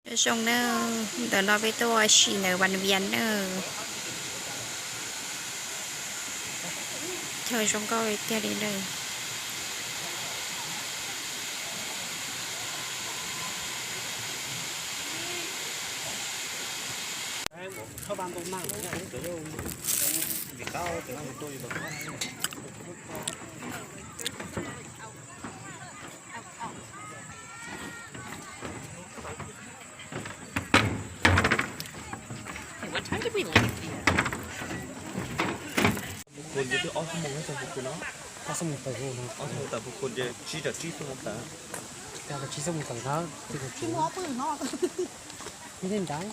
Zoo na, ntawm no peb tuaj ua si ntawm Vas Vias na. Chaw zoo nkauj tiag li na. Puv Khus ces twb ob xuab moos tawm Puv Khus no. Ob xuab moos tawm Puv Khus no, ob xuab moos tawm Puv Khus ces tsib, tsib xuab moos tawm. Tsib xuab moos tawm no, tsib xuab moos tawm.